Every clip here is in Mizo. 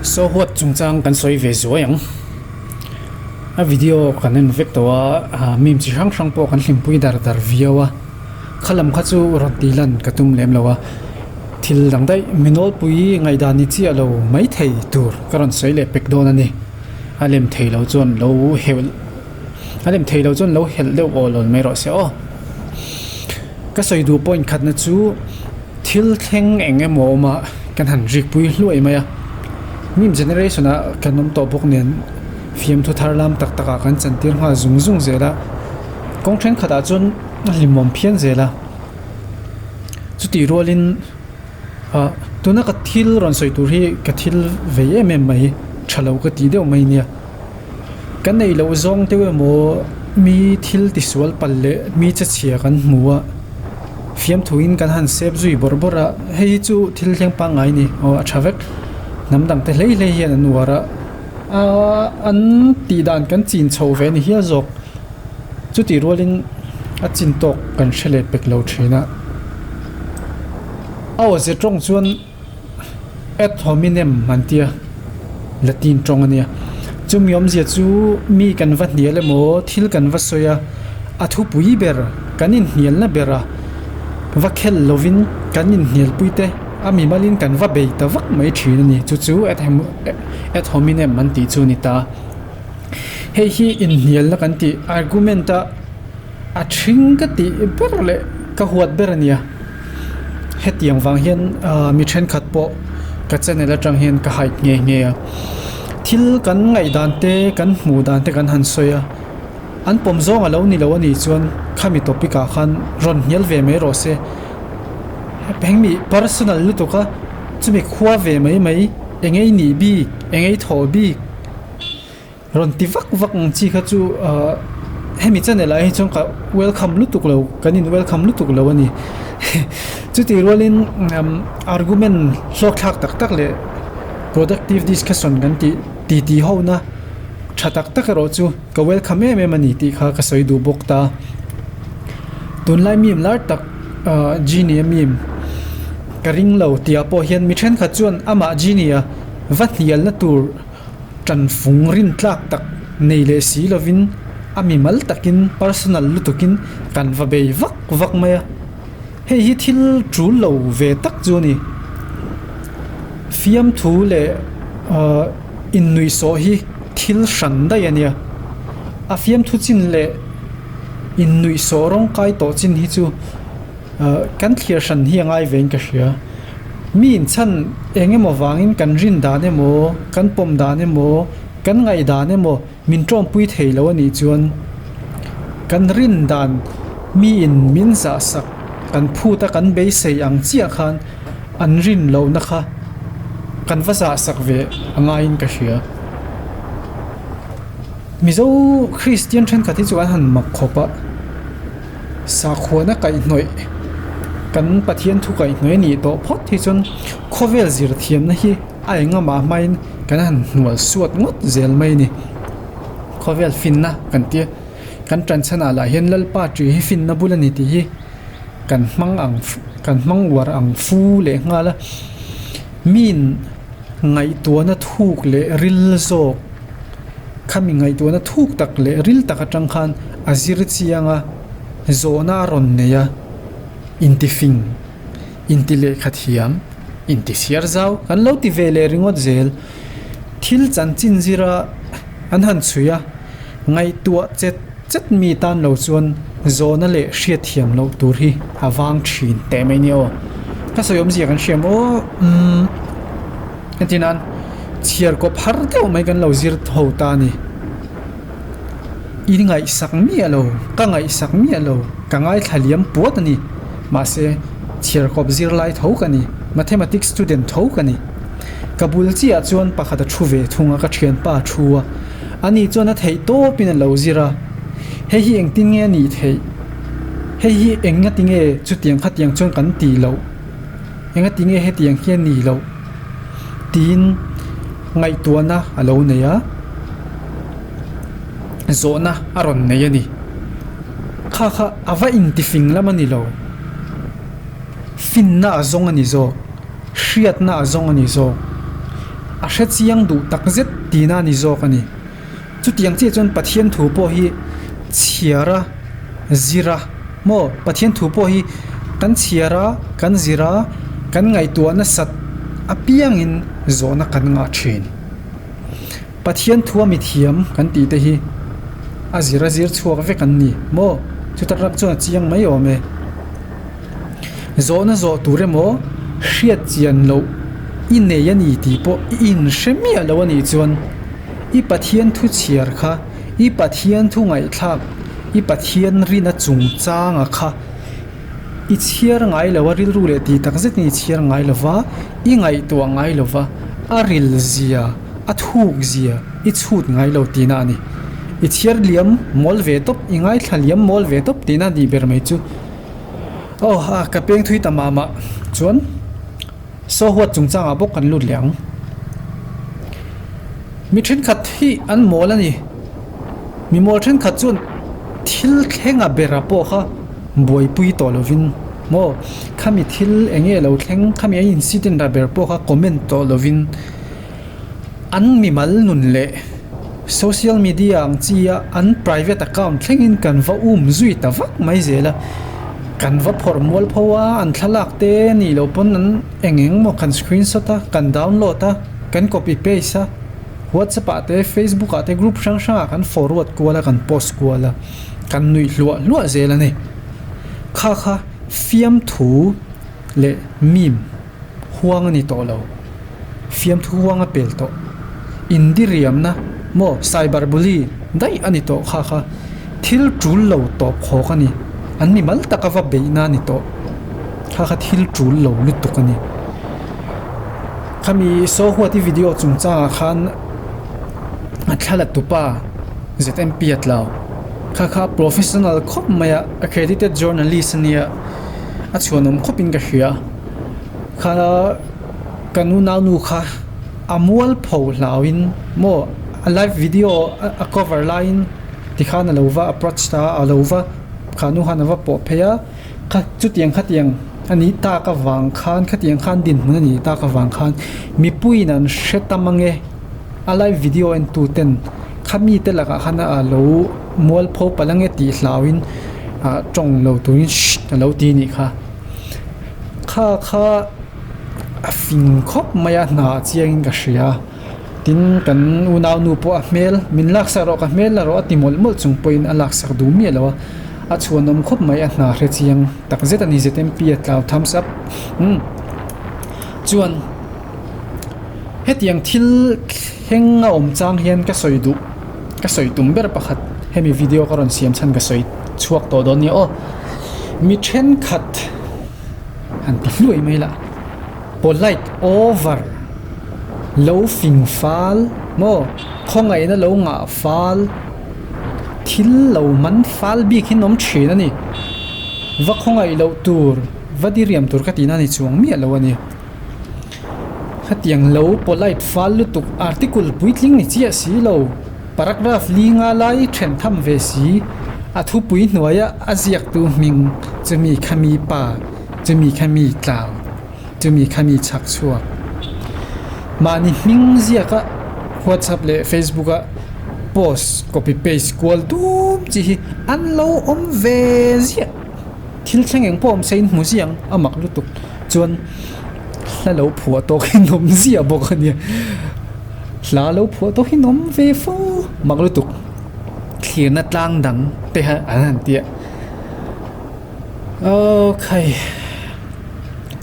So huat chungchang kan sawi ve zuai ang. A video kan en vek tawh a, meme chi hrang hrang pawh kan hlimpui dar dar viau a. Kha lam kha chu rawn tih lan ka tum lem lo a. Thil dang daih mi nawlpui ngaihdan ni chiah lo mai thei tur ka rawn sawi leh pek dawn a ni. A lem thei lo chuan lo heuh a lem thei lo chuan lo helh deuh awl awl mai rawh se aw. Ka sawi duh point khatna chu thil thleng eng emaw awm a kan han rikpui hluai mai a, mim generation ah kan awm tawh bawk nen fiamthu thar lam tak tak ah kan chantir nghal zung zung zel a, kawng thenkhat ah chuan a hlimawm phian zel a, chutih rualin ah tuna ka thil rawn sawi tur hi ka thil vei em em mai tha lo ka tih deuh mai nia. Kan neih loh zawng deuh emaw mi thil tisual palh leh mi che chhia kan hmu a, fiamthuin kan han sep zui bawrh bawrh a, hei hi chu thil thleng pangngai a ni, aw a tha vek. Hnam dangte hlei hlei hian an uar a, aaa an tih dan kan chin chho ve a ni hial zawk. Chutih rualin a chin tawk kan hre leh pek lo thin a. A awze tawng chuan. Ad hominem an tia, Latin tawng a nia. Chumi awmzia chu mi kan va hnial emaw thil kan va sawi a, a thupui ber kan inhnialna bera va khel lovin kan inhnialpui te a mimalin kan va bei ta vak mai thin a ni. Chu chu ad hominem an tih chu a ni ta. Hei hi inhnialna kan tih argument a a thing ka tih ber leh ka huat ber a nia. Hetiang vang hian mi thenkhat pawh ka channel atang hian ka hide nghe nghe a, thil kan ngaihdan te kan hmuh dan te kan han sawi a, an pawm zawng a lo ni lo a nih chuan khami topic ah khan rawn hnial ve mai rawh se, hengmi personal lutuk a chumi khua ve mai mai engei nih bik engei thawh bik. Rawn ti vak vak ang chi kha chu ahh hemi channel ah hi chuan ka welcome lutuk lo kan in welcome lutuk lo a ni chutih rualin umm argument hlawk thlak tak tak leh productive discussion kan tih ti ti ho na tha tak tak erawh chu ka welcome em em a ni tih kha ka sawi duh bawk ta tunlai meme lar tak ahh genie a meme ka ring lo tih ah pawh hian mi thenkhat chuan amah genie a va hnialna tur. Ṭanfung rintlak tak nei leh si lovin a mimal takin personal lutukin kan va bei vak vak mai a, hei hi thil ṭul lo ve tak chu a ni. Fiamthu leh ahh innuihsawh hi thil hran daih a nia, a fiamthu chin leh innuihsawh rawngkai tawh chin hi chu. Kan thlir hran hi a ngai vein ka hria. Mi inchhan eng emaw vangin kan rin dan emaw, kan pawm dan emaw, kan ngaih dan emaw min tawmpui thei lo a nih chuan kan rin dan miin min zahsak kan phut a kan beisei ang chiah khan an rin lohna kha kan va zahsak ve a ngaiin ka hria. Mizo Kristian thenkhat hi chu an han mak khawp a. Sakhuana kaihhnawih kan Pathian thu kaihhnawih a nih tawh phawt hi chuan khawvel zirthiamna hi a engamah hmain kan han hnual suat ngawt zel mai a ni. Khawvel finna kan tia kan tanchhanah lah hian Lalpa ṭi hi finna bul a ni tih hi kan hmang ang kan hmang uar ang fu leh nghal a. Miin ngaihtuahna thuk leh ril zawk. Khami ngaihtuahna thuk tak leh ril tak atang khan a zir chiang a, zawhna a rawn nei a, intifing, inti lehkha thiam, inti siar zau kan lo ti ve leh ringawt zel. Thil chanchin zira an han chhui a, ngaihtuah chet chet mi tan lo chuan zawhna leh hriatthiam loh tur hi a vang thin teh mai nia aw. Ka sawi awmzia kan hria maw? Umm. Heti nan chhiar kawp har deuh mai kan lo zir ho ta a ni. I ngaihsak miah lo, ka ngaihsak miah lo, ka ngaithla liam puat a ni. Mahse, chhiar kawp zir lai tho ka ni, mathematics student tho ka ni. Ka bul chiah chuan pakhat a thu ve thung a, ka thianpa a thu a. Ani chuan a theih tawpin a lo zir a. Hei hi engtin nge a nih theih? Hei hi eng nga tinge chutiang khatiang chuan kan tih loh? Enga tinge hetiang hi a ni loh? Tiin ngaihtuahna a lo nei a, zawhna a rawn nei a ni. Kha kha a va intifing lam a ni lo. Finna a zawng a ni zawk, hriatna a zawng a ni zawk. A hre chiang duh takzet tihna a ni zawk a ni. Chutiang chiah chuan Pathian thu pawh hi chhiar a, zir a maw? Pathian thu pawh hi kan chhiar a, kan zir a, kan ngaihtuah nasat apiangin zawhna kan ngah thin. Pathian thua mithiam kan tih te hi a zir a zir chhuak vek an ni maw? Chuta rak chuan a chiang mai awm e. Zawhna zawh tur emaw hriat chian loh i nei a ni tih pawh i inhre miah lo a nih chuan i Pathian thu chhiar kha, i Pathian thu ngaihthlak, i Pathian rina chungchanga kha i chhiar ngai lo a, rilru leh tih tak zetin i chhiar ngai lo va, i ngaihtuah ngai lo va, a ril zia, a thuk zia i chhut ngai lo tihna a ni. I chhiar liam mawl ve tawp, i ngaithla liam mawl ve tawp tihna a nih ber mai chu. Aw a ka peng thui ta mah mah chuan saw huat chungchangah bawk kan lut leh ang. Mi thenkhat hi an mawl a ni. Mi mawl thenkhat chuan thil thlenga bera pawh kha buaipui tawh lovin maw khami thil eng nge lo thleng khami a incident a ber pawh kha comment tawh lovin An mimal nun leh social media ang chi a an private account thlengin kan va um zui ta vak mai zel a, kan va phawrh mual pho a, an thlalak te nih loh pawn an eng eng maw kan screenshot a, kan download a, kan copy paste a, whatsapp ah te facebook ah te group hrang hrang ah kan forward kual a kan post kual a, kan nuih hluah hluah zel a ni. Kha kha fiamthu leh meme. Huang a ni tawh lo. Fiamthu huang a pel tawh. Indiriamna maw cyber bully daih a ni tawh kha kha thil tul lo tawp khawk a ni. An mi mal taka va beihna a ni tawh. Kha kha thil tul lo lutuk a ni. Khami Sohuati video chungchangah khan a thla tupa ZMP a tlau. Kha kha professional khawp mai a, accredited journalist a nia. A chhuanawm khawpin ka hria. Kha ka nunau nu kha a mualpho hlauin maw a live video a cover laiin tikhan a lo va approach ta a, a lo va kha nu khan a va pawh phei a, kha chutiang khatiang a nih tak avang khan khatiang khan dinhmun a nih tak avang khan mipuiin an hre tam ange a live video en tu ten kha mite lakah khan a lo mualpho palh ange tih hlauin ah tawng lo turin shh a lo ti a nih kha. Kha kha a fing khawp mai a hna chiangin ka hria tin kan unau nu pawh a hmel min laksak rawh ka hmel la rawh a ti mawlh mawlh chung pawhin a laksak duh miah lo a a chhuanawm khawp mai a hna hre chiang tak zet a ni ZMP a tlau thumbs up umm chuan hetiang thil thleng a awm chang hian ka sawi duh ka sawi tum ber pakhat hemi video ka rawn siam chhan ka sawi chhuak tawh dawn nia aw. Mi thenkhat han ti hluai mai lah, polite over, lo fing fal maw, khawngaihna lo ngah fal, thil lo man fal bik hi an awm thin a ni. Va khawngaih loh tur, va diriam tur ka tihna a ni chuang miah lo a ni. Khatiang lo polite fal lutuk article puitling ni chiah si lo. Paragraph li nga lai then tham ve si, a thupui hnuaia a ziaktu hming chumi khami pa, chumi khami tlau, chumi khami chhak chhuak. Mahni hming ziaka WhatsApp leh Facebook a post copy paste kual dum chi hi an lo awm ve ziah. Thil thleng eng pawh awm se in hmu ziah ang, a mak lutuk chuan hla lo phuah tawk hi an awm ziah bawk a nia. Hla lo phuah tawk hi an awm ve fo mak lutuk thlirna tlang dang te kha an han ti a aw khai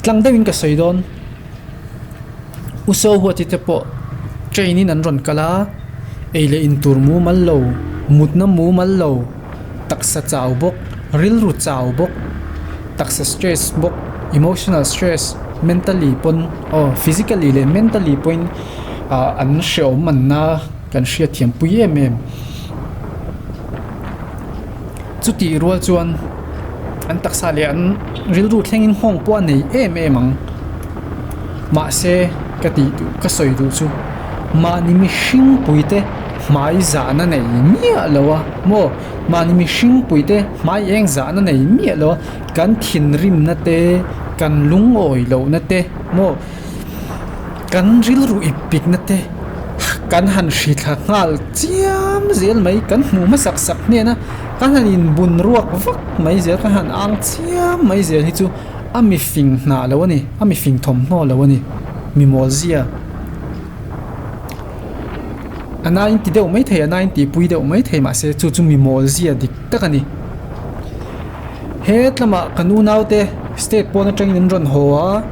tlang deuhin ka sawi dawn u saw huat te pawh train in an rawn kal a ei leh in tur mumal lo mutna mumal lo. Taksa chau bawk, rilru chau bawk, taksa stress bawk, emotional stress, mentally pawn aw physically leh mentally pawhin ah an hrehawm manna kan hriatthiam pui em em. Chutih rual chuan an taksa leh an rilru thlengin nghawng pawh a nei em em ang. Mahse ka tih duh ka sawi duh chu mahni mihring puite hmai zahna nei miah lo a maw mahni mihring puite hmai eng zahna nei miah lo a kan thinrimna te kan lungawi lohna te maw. Kan rilru ip pikna te kan han hrithla nghal chiam zel mai, kan hmuh hmasak sak hnena kan han inbun ruak vak mai zel, kan han ang chiam mai zel hi chu a mifing hnah lo a ni, a mifing thawmhnaw lo a ni, mi mawl zia. A nain ti deuh mai thei, a nain tihpui deuh mai thei mahse chu chu mi mawl zia dik tak a ni. He tlamah kan unaute state pawn atangin an rawn haw a.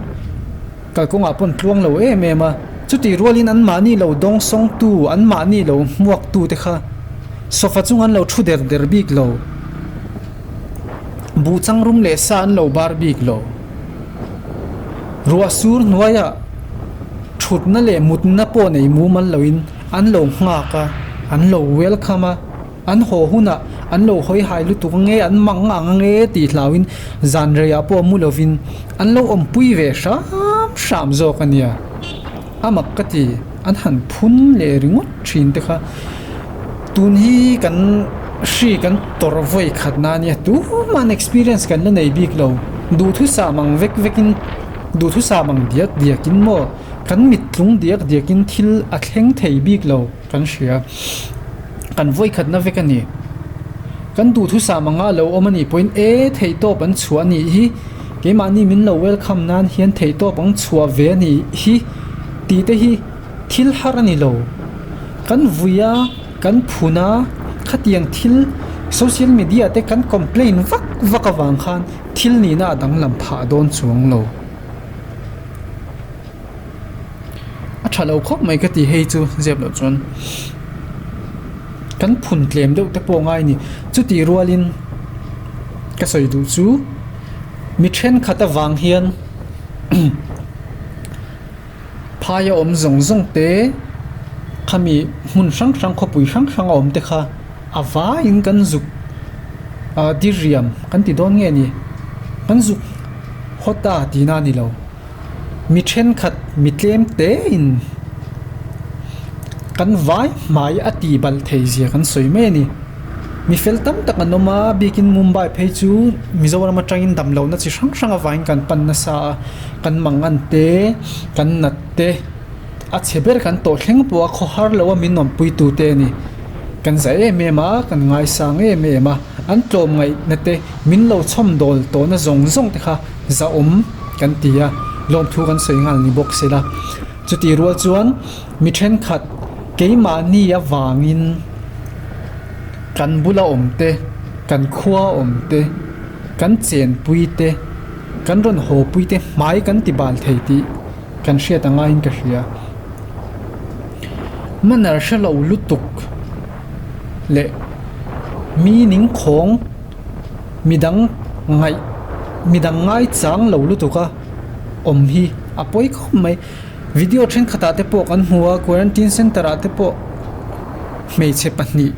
Kalkawngah pawn tluang lo em em a, chutih rualin anmahni lo dawngsawngtu, anmahni lo hmuaktute kha sofa chung an lo thu der der bik lo, buh changrum leh sa an lo bar bik lo. Ruah sur hnuaiah thutna leh mutna pawh nei mumal loin an lo nghak a, an lo welcome a. An haw hunah an lo hawi hai lutuk ange, an mang ang ange tih hlauhin zan reiah pawh mu lovin an lo awmpui ve hram hram zawk a nia. A mak ka ti, an han phun leh ringawt thin te kha. Tun hi kan hri kan tawrh vawi khatna a nia, tuman experience kan la nei bik lo. Duhthusam ang vek vekin, duhthusam ang diak diakin maw, kan mittlung diak diakin thil a thleng thei bik lo. Kan hria. Kan vawikhatna vek a ni. Kan duhthusam anga lo awm a nih pawhin e theihtawp an chhuah a nih hi, keimahni min lo welcome nan hian theihtawp ang chhuah ve a nih hi tih te hi thil har a ni lo. Kan vui a, kan phun a, khatiang thil social media te kan complain vak vak avang khan thil nihna a danglam phah dawn chuang lo. A tha lo khawp mai ka ti hei chu zep loh chuan kan phun tlem deuh te pawh ngai a ni. Chutih rualin ka sawi duh chu mi thenkhat avang hian phaia awm zawng zawng te khami hmun hrang hrang khawpui hrang hrang a awm te kha a vaiin kan zuk ah diriam kan ti dawn nge ni kan zuk hawt a tihna a ni lo. Mi thenkhat mi tlem tein kan vai hmai a tih balh thei zia kan sawi mai a ni. Mi fel tam tak an awm a, bikin Mumbai phei chu Mizoram atangin damlohna chi hrang hrang avangin kan pan nasa a, kan mangan te, kan nat te, a chhe ber kan tawh thleng pawh a khaw har lo a min awmpui tute a ni. Kan zah em em a, kan ngaisang em em a, an tlawmngaihna te min lo chhawmdawl tawhna zawng zawng te kha zahawm kan ti a, lawmthu kan sawi nghal ni bawk sela. Chutih rual chuan mi thenkhat keimahni avangin kan bula awm te, kan khua awm te, kan chenpui te, kan rawn hawpui te hmai kan ti bal thei tih kan hriat a ngaiin ka hria. Manner hre lo lutuk leh mi ningkhawng. Midang ngaih midang ngaichang lo lutuk a awm hi a pawi khawp mai. Video thenkhatah te pawh kan hmu a quarantine center ah te pawh hmeichhe pahnih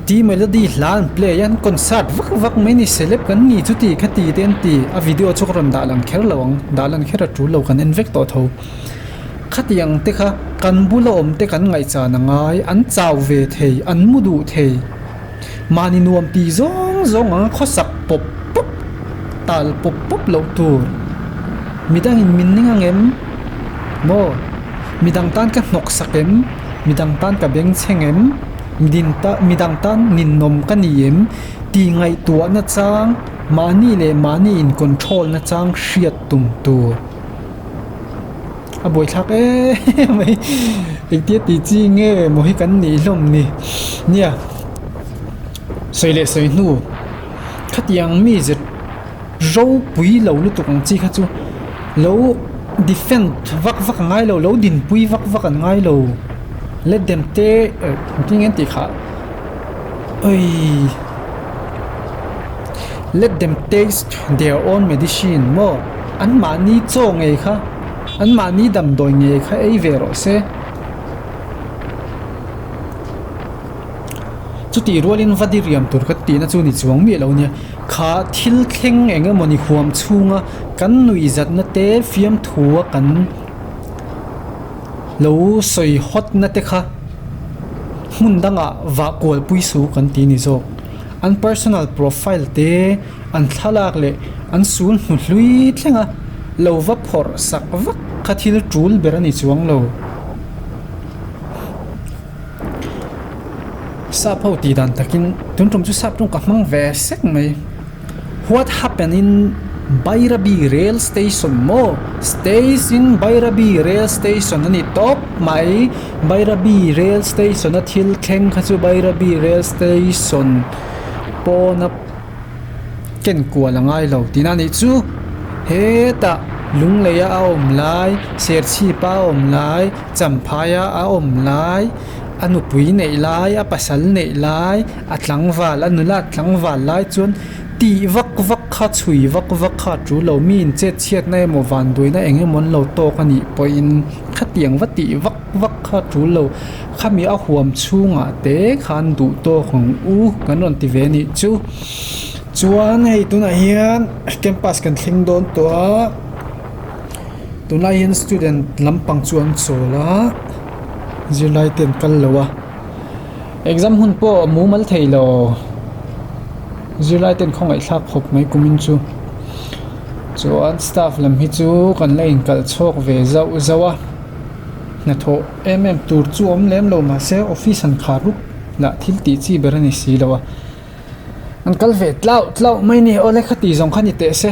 T Melody hla an play a an concert vak vak mai a ni celeb kan ni chuti khati te an ti a video chu ka rawn dah lang kher lo ang dah lan kher a tul lo kan en vek tawh tho. Khatiang te kha kan bula awm te kan ngaihchan a ngai, an chau ve thei, an mu duh thei. Mahni nuam ti zawng zawng anga khawsak pawp pawp, tal pawp pawp loh tur. Midangin min ning ang em? Maw? Midang tan ka hnawk sak em? Midang tan ka beng chheng em? Midin ta midang tan ninawm ka ni em? Tih ngaihtuah nachang, mahni leh mahni in control nachang hriat tum tur. A buaithlak em mai engtia tih chi nge maw hi kan nih hlawm ni nia sawi leh sawi hnu khatiang mi zet ropui lo lutuk ang chi kha chu lo defend vak vak a ngai lo lo dinpui vak vak an ngai lo let them te engtin nge an tih khah awii. Let them taste their own medicine maw? Anmahni chaw ngei kha, anmahni damdawi ngei kha ei ve rawh se. Chutih rualin va diriam tur ka tihna chu ni chuang miah lo nia. Kha thil thleng eng emawni huam chhunga kan nuihzatna te fiamthua kan lo sawi hawtna te kha hmun dangah vah kualpui suh kan ti ni zawk. An personal profile te, an thlalak leh an sul hnu hlui thleng a. Lo va phawrh sak vak kha thil tul ber a ni chuang lo. Sap ho tih dan takin tun tum chu sap tum ka hmang ve sek mai. What happen in Bairabi rail station maw? Stays in Bairabi rail station a ni tawp mai. Bairabi rail station a thil thleng kha chu Bairabi rail station pawna ken kual a ngai lo tihna a nih chu. Hetah Lungleia a awm lai, Serchhipa a awm lai, Champhaia a awm lai, a nupui neih lai, a pasal neih lai, a tlangval, a nula tlangval lai chuan tih vak vak kha chhui vak vak kha a tul lo. Mi inchet chhiatna emaw vanduaina eng emaw an lo tawk a nih pawhin khatiang va tih vak vak kha a tul lo. Khami a huam chhungah te khan duh tawk ang u kan rawn ti ve a nih chu. Chuan hei tunah hian campus kan thleng dawn tawh a, tunlai hian student lampang chu an chawl a, zirlai te an kal lo a. Exam hun pawh a mumal thei lo zirlai ten khawngaih thlak khawp mai kumin chu chuan staff lam hi chu kan la inkalh chhawk ve zauh zauh a hnathawh em em tur chu awm lem lo mahse office han khar rup lah thil tih chi ber a ni si lo a an kal ve tlauh tlauh mai a ni awle khati zawng kha ni teh se.